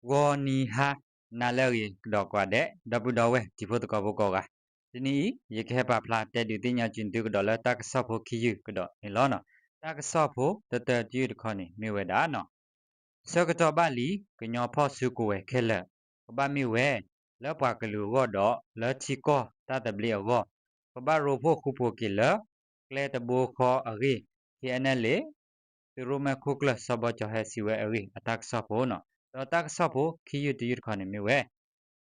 ဂီၤနံၤဟါနၤလၢအဂ့ၤကဒီးကိးဂၤဒဲး ဒီပုၢ်ဒီဝဲၢ်တံၤဖိသကိးဖိကိးဂၤ, တနံၤအံၤ ယကဟဲပာ်ဖျါတဲဒုးသ့ၣ်ညါက့ၤသုကဒီးလၢတၢ်ကစီၣ်ဖိခံယုၢ်ကဒီးန့ၣ်လီၤ. တၢ်ကစီၣ်ဖိတတၢတယုၢ်တခီန့ၣ်မ့ၢ်ဝဲဒၣ် ဆၢကတီၢ်ဘၣ်လံ ကညီဖီၣ်စုကဝဲၤခဲလၢာ် ကဘၣ်မ့ၢ်ဝဲ လၢပှၤကလုာ်အဂီၢ်ဒီး လၢထံကီၢ်တၢ်သဘျ့အဂီၢ် ကဘၣ်ရိဖှိၣ်ဃူဖိးက့ၤလၢ ကျဲတဘိဃီအဂ့ၢ် ခ့ၣ်အဲၣ်နဲၣ်လ့ၣ် သုးရိၣ်မဲာ်ခိၣ်ကျၢၢ်စီၤဘီကၠီၤဟဲစံးဝဲအဂ့ၢ်အတၢ်ကစီၣ်ဖိန့ၣ်လီၤ. ဒီးတၢ်ကစီၣ်ဖိခံယုၢ်တယုၢ်တခီန့ၣ်မ့ၢ်ဝဲ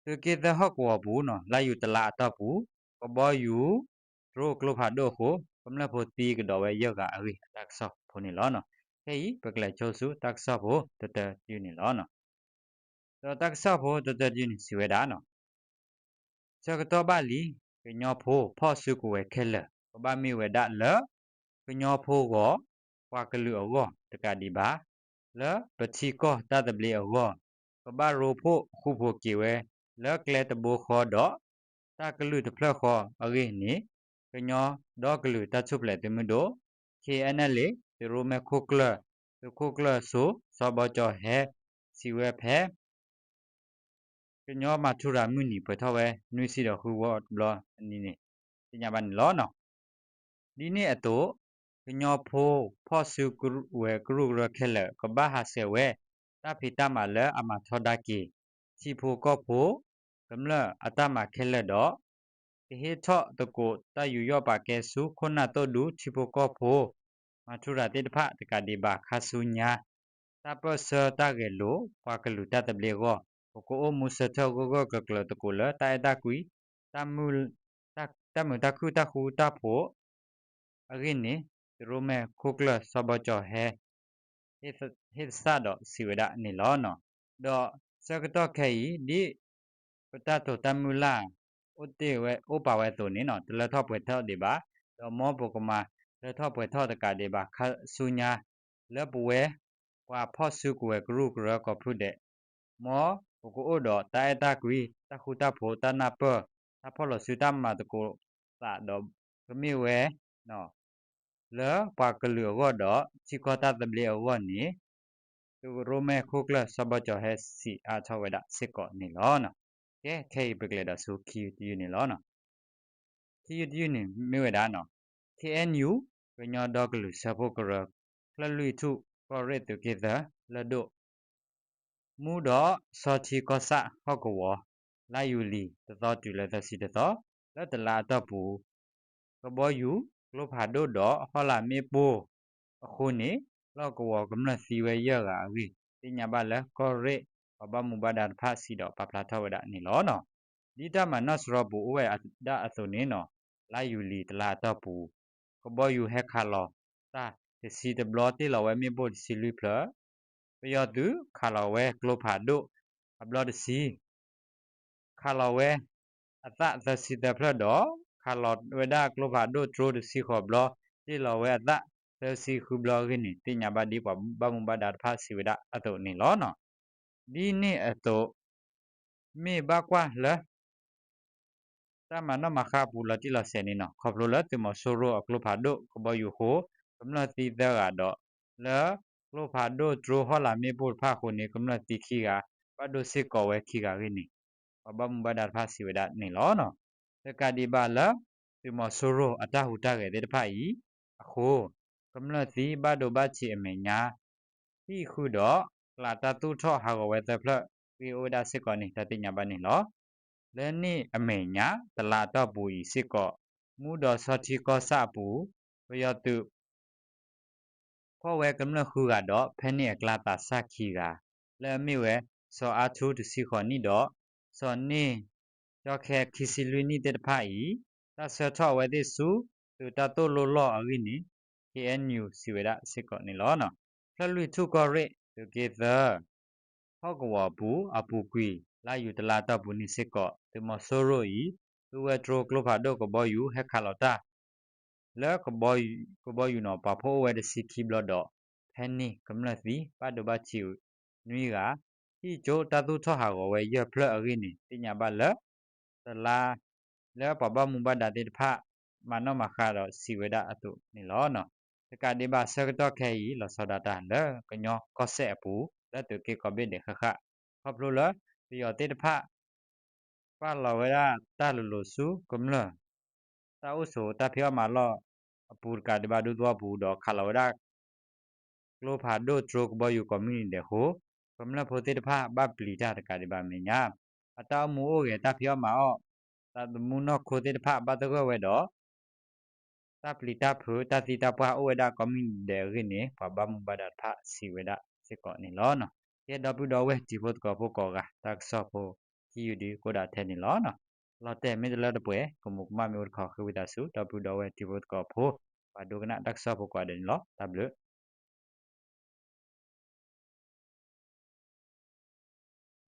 သုးက့သၢဟီၣ်ကဝီၤပူၤန့ၣ်လီၤ လါယူၤတလါအတီၢ်ပူၤ ကဘီယူၤ drone ကျိဖးဒိၣ်အဃိ ကမျၢၢ်ဖိသံကဒီးဝဲယဲၢ်ဂၤအဂ့ၢ်အတၢ်ကစီၣ်ဖိန့ၣ်လီၤ. ခဲအံၤပကလဲၤဆိဆူတၢ်ကစီၣ်ဖိတတၢတယုၢ်န့ၣ်လီၤ. ဒီးတၢ်ကစီၣ်ဖိတတၢတယုၢ်န့ၣ်စံးဝဲဒၣ် ဆၢကတီၢ်ဘၣ်လံ ကညီဖိဖီၣ်စုကဝဲၤခဲလၢာ် ကဘၣ်မ့ၢ်ဝဲဒၣ်လၢ ကညီဖိဂီၢ် ပှၤကလုာ်အဂီၢ်တကးဒံးဘၣ် လၢပထံကီၢ်တၢ်သဘျ့အဂီၢ် ကဘၣ်ရိဖှိၣ်ဃူဖိးက့ၤဝဲ လၢကျဲတဘိဃီဒီး တၢ်ကလုၢ်တဖျၢၣ်ဃီအဂ့ၢ်န့ၣ် ကညီဒီကလုာ်တၢ်ထူၣ်ဖျဲးသုးမုၢ်ဒိၣ် ခ့ၣ်အဲၣ်နဲၣ်လ့ၣ် သုးရိၣ်မဲာ်ခိၣ်ကျၢၢ် သုးခိၣ်ကျၢၢ်စိ စီၤဘီကၠီၤဟဲ စံးဝဲဖဲ ကညီမၤထူရၤမုၢ်နံၤပှဲၤထီၣ်ဝဲ နွံဆံဒီးဃုဝီတဘျီအနံၤန့ၣ် သ့ၣ်ညါဘၣ်န့ၣ်လီၤ. ဒ်န့ၣ်အသိး ကညီဖိဖီၣ်စုကဝဲၤကရူၢ်ကရၢခဲလၢာ် ကဘၣ်ဟးဆှဲးဝဲ တၢ်ဖံးတၢ်မၤလၢအမၤထီဒါက့ၤ ထံဖိကီၢ်ဖိ ကမျၢၢ်အတၢ်မၤခဲလၢာ်ဒီး ကဟ့ၣ်ထီၣ်သကိးတၢ်ယူးယီၣ်ပာ်ကဲဆူ ခိၣ်နၢ်သိၣ်ဒူထံဖိကီၢ်ဖိ မၤထူရၤသ့ၣ်တဖၣ်တကးဒံးဘၣ် ခါဆူညါ တၢ်ပၢၢ်ဆၢတၢ်ဂဲၤလိာ် ပှၤကလုာ်တၢ်သဘျ့အဂီၢ် ပကအိၣ်မူဆၢထၢၣ်ဂၢၢ်ဂၢၢ်ကျၢၤကျၢၤသကိးလၢ တၢ်အဲၣ်တၢ်ကွံ တၢ်မုာ်တၢ်ခုၣ်တၢ်ဃူတၢ်ဖိး အဂ့ၢ်န့ၣ် သုးရိၣ်မဲာ်ခိၣ်ကျၢၢ်စီၤဘီကၠီၤဟဲ ဟ့ၣ်သဆၣ်ဒီးစံးဝဲဒၣ်န့ၣ်လီၤ. ဒီးဆၢကတီၢ်ခဲအံၤ ဒ်ပတၢ်တိာ်တၢ်မုၢ်လၢ် အိၣ်တ့ၢ်ဝဲအိၣ်ပာ်ဝဲအသိးန့ၣ် တလၢထီၣ်ပှဲၤထီၣ်ဒံးဘၣ်, ဒီးမ်ပကမၤလၢထီၣ်ပှဲၤထီၣ်တကးဒံးဘၣ်ခါဆူညါ လၢပဝဲ ပှၤဖီၣ်စုကဝဲၤကရူၢ်ကရၢကိးဖုဒဲး မ်ပကအိၣ်ဒီးတၢ်အဲၣ်တၢ်ကွံ တၢ်ဃူတၢ်ဖိး တၢ်နၢ်ပၢၢ် တၢ်ဖီၣ်လီၤစုတၢ်မၤသကိးသးဒီး ကမ့ၢ်ဝဲ လၢပှၤကလုာ်အဂီၢ်ဒီး ထံကီၢ်တၢ်သဘျ့အဂီၢ်န့ၣ် သုးရိၣ်မဲာ်ခိၣ်ကျၢၢ်စီၤဘီကၠီၤဟဲစံးအါထီၣ်ဝဲဒၣ်စ့ၢ်ကီးန့ၣ်လီၤ. ကဲ ခဲအံၤပကလဲၤဒီးဆူခံယုၢ်တယုၢ်န့ၣ်လီၤ. ခံယုၢ်တယုၢ်န့ၣ်မ့ၢ်ဝဲဒၣ် ခ့ၣ်အဲၣ်ယူၣ် ကညီဒီကလုာ်စၢဖှိၣ်ကရၢ ဖျၢၣ်လွံၢ်ထူၣ် ကီၢ်ရ့ၣ်သုးက့သၢ လၢၢ်ဒိၣ် မူဒီးဆီထံကီၢ်ဆၣ်ဟီၣ်ကဝီၤ လါယူၤလံၤ တသီတုၤလၢသၢဆံတသီ လၢတလါအတီၢ်ပူၤ ကဘီယူၤ ကျိဖးဒိၣ်ဒီးဟီၣ်လာ်မ့ၣ်ပိၢ်အဃိန့ၣ် လီၢ်ကဝီၤကမျၢၢ်သံဝဲယဲၢ်ဂၤအဂ့ၢ် သ့ၣ်ညါဘၣ်လၢကီၢ်ရ့ၣ် ပှၤဘၣ်မူဘၣ်ဒါတဖၣ်စံးဒီးပာ်ဖျါထီၣ်ဝဲဒၣ်န့ၣ်လီၤ. ဒ်တၢ်မၤနီၣ်စရီပူၤအိၣ်ဝဲဒၣ်အသိးန့ၣ် လါယူၤလံၤတလါအတီၢ်ပူၤ ကဘီယူၤဟဲခးလီၤတၢ်တဆံတဘျီ တ့ၢ်လီၤဝဲမ့ၣ်ပိၢ်တဆံလွံၢ်ဖျၢၣ်, ပယီၤသုးခးလီၤဝဲကျိဖးဒိၣ်အဘျီတဆံ ခးလီၤဝဲအသးသၢဆံသၢဖျၢၣ်ဒီး ခးလီၤဝဲဒၣ်ကျိဖးဒိၣ်တြိတဆံဃိးဘျီ တ့ၢ်လီၤဝဲအသးသၢဆံဃုဘျီအဂ့ၢ်န့ၣ် သ့ၣ်ညါဘၣ်ဒ်ပှၤဘၣ်မူဘၣ်ဒါတဖၣ်စံးဝဲဒၣ်အသိးန့ၣ်လီၤ. ဒ်န့ၣ်အသိး မ့ၢ်ဘၣ်ကွၢ်လၢ တၢ်မၤနီၣ်မၤဃါအပူၤလီၤတံၢ်လီၤဆဲးန့ၣ်လီၤ. ခီဖျိလၢသုးမီၤစိရိၤအကျိဖးဒိၣ်ကဘီယူၤအဃိ ကမျၢၢ်သံသၢဂၤဒီး လၢကျိဖးဒိၣ်တြိဟီၣ်လာ်မ့ၣ်ပိၢ်တဖၣ်အဃိန့ၣ် ကမျၢၢ်သံခံဂၤ ဘၣ်ဒိစ့ၢ်ကီးဝဲခံဂၤအဂ့ၢ်န့ၣ် ပှၤဘၣ်မူဘၣ်ဒါတဖၣ်စံးဝဲဒၣ်န့ၣ်လီၤ. တကးဒံးဘၣ်လၢ သုးမီၤစိရိၤအတၢ်ဟူးတၢ်ဂဲၤသ့ၣ်တဖၣ်အံၤအဃိ ကမျၢၢ်သံဘၣ်ဒိဘၣ်ထံးအမဲာ်ညါ ဟံၣ်ဃုာ်ဒီး ကျးတၢ်သူၣ်ထီၣ်ဟးဂီၤဝဲသၢဖျၢၣ် ဂ့ၢ်အိၣ်ဝဲဒၣ်စ့ၢ်ကီးန့ၣ် တၢ်သ့ၣ်ညါဘၣ်န့ၣ်လီၤ. လၢန့ၣ်အမဲာ်ညါ တလါအတီၢ်ပူၤအံၤစ့ၢ်ကီး မူဒီးဆီထံကီၢ်ဆၣ်အပူၤ ပယီၤသုး ဖီၣ်ဝဲကမျၢၢ်ဃုဂၤဒီး ဖဲန့ၣ်အကျါသးစၢ်ခံဂၤ လၢအမ့ၢ်ဝဲ စီၤအါထူတဆံဃိးနံၣ်ဒီး စီၤန့ၢ် ကၠီခဲခံဆံလွံၢ်နံၣ်သ့ၣ်တဖၣ်အံၤ တၢ်ဆှၢထီၣ်အဝဲသ့ၣ်ဆူ သုးတၢ်သိၣ်လိလီၢ်အဂ့ၢ်န့ၣ် ခ့ၣ်အဲၣ်ယူၣ် စံးဝဲဒၣ်စ့ၢ်ကီးန့ၣ်လီၤ. ဖျၢၣ်လွံၢ်ထူၣ်ကီၢ်ရ့ၣ် သုးက့သၢ ဟီၣ်ကဝီၤအပူၤ အပူၤကွံာ် လါယူၤတလါတီၢ်ပူၤန့ၣ်စ့ၢ်ကီး သုးမီၤစိရိၤအံၤ သူဝဲတြိကျိဖးဒိၣ်ကဘီယူၤဟဲခးလီၤတၢ် လၢကဘီယူၤန့ၣ် ပှၤဖီၣ်အိၣ်ဝဲတဆံခံဘျီဒီး ဖဲန့ၣ်ကမျၢၢ်သံ ဘၣ်ဒိဘၣ်ထံးနွံဂၤ ဟံၣ်ကၠိတၢ်သူၣ်ထီၣ်ဟးဂီၤဝဲယဲၢ်ဖျၢၣ်အဂ့ၢ်န့ၣ် သ့ၣ်ညါဘၣ်လၢ တလါ လၢပှၤဘၣ်မူဘၣ်ဒါသ့ၣ်တဖၣ် မၤနီၣ်မၤဃါဒီးစံးဝဲဒၣ်အသိးန့ၣ်လီၤ. တကးဒံးဘၣ်ဆၢကတီၢ်ခဲအံၤ လီၤဆီဒၣ်တၢ်လၢကညီကီၢ်စဲၣ်အပူၤ လၢသုးက့ကိးဘ့ၣ်ဒဲးဃၣ်ဃၣ် ခီဖျိလၢ ပယီၤသ့ၣ်တဖၣ် ပာ်လီၤဝဲဒၣ်တၢ်လိၤလိၤဆူကမျၢၢ် တၢ်အိၣ်ဆိးတၢ်ဖံးအီၣ်မၤအလီၢ်အပူၤတကးဒံးဘၣ် ဒူသဝီပူၤ ဒီးခးလီၤဝဲဒၣ် ကျိဖးဒိၣ်တြိကဘီယူၤကိးမုၢ်နံၤဒဲးအဃိ, ကမျၢၢ်ဖိသ့ၣ်တဖၣ်ဘၣ်ပျံၤတၢ်တကးဒံးဘၣ်အမဲာ်ညါ, အတၢ်အိၣ်မူအိၣ်ဂဲၤ တၢ်ဖံးအီၣ်မၤအီၣ် သးသမူနီၢ်ခိသ့ၣ်တဖၣ်ဘၣ်သဂၢၢ်ဝဲဒီး တၢ်ပျံၤတၢ်ဖုး တၢ်သံတၢ်ပှၢ်အိၣ်ဝဲဒၣ်ကိးမုၢ်နံၤဒဲးအဂ့ၢ်န့ၣ် ပှၤဘၣ်မူဘၣ်ဒါတဖၣ်စံးဝဲဒၣ်စ့ၢ်ကီးန့ၣ်လီၤ. ကဲဒီပုၢ်ဒီဝဲၢ်တံၤဖိသကိးဖိကိးဂၤ တၢ်ကစီၣ်ဖိခံယူၢ်ဒုးကအိၣ်ဒၣ်ထဲန့ၣ်လီၤ. လီၤတဲာ်မ့ၢ်တလၢတပှဲၤ ကမူးကမၣ်မ့ၢ်အိၣ်တခီ ဃ့ဝံသးစူၤ ဒီပုၢ်ဒီဝဲၢ်တံၤဖိသကိးဖိ ပှၤဒိကနၣ်တၢ်ကစီၣ်ဖိကိးဂၤဒဲးန့ၣ်လီၤ. တၢ်ဘျုး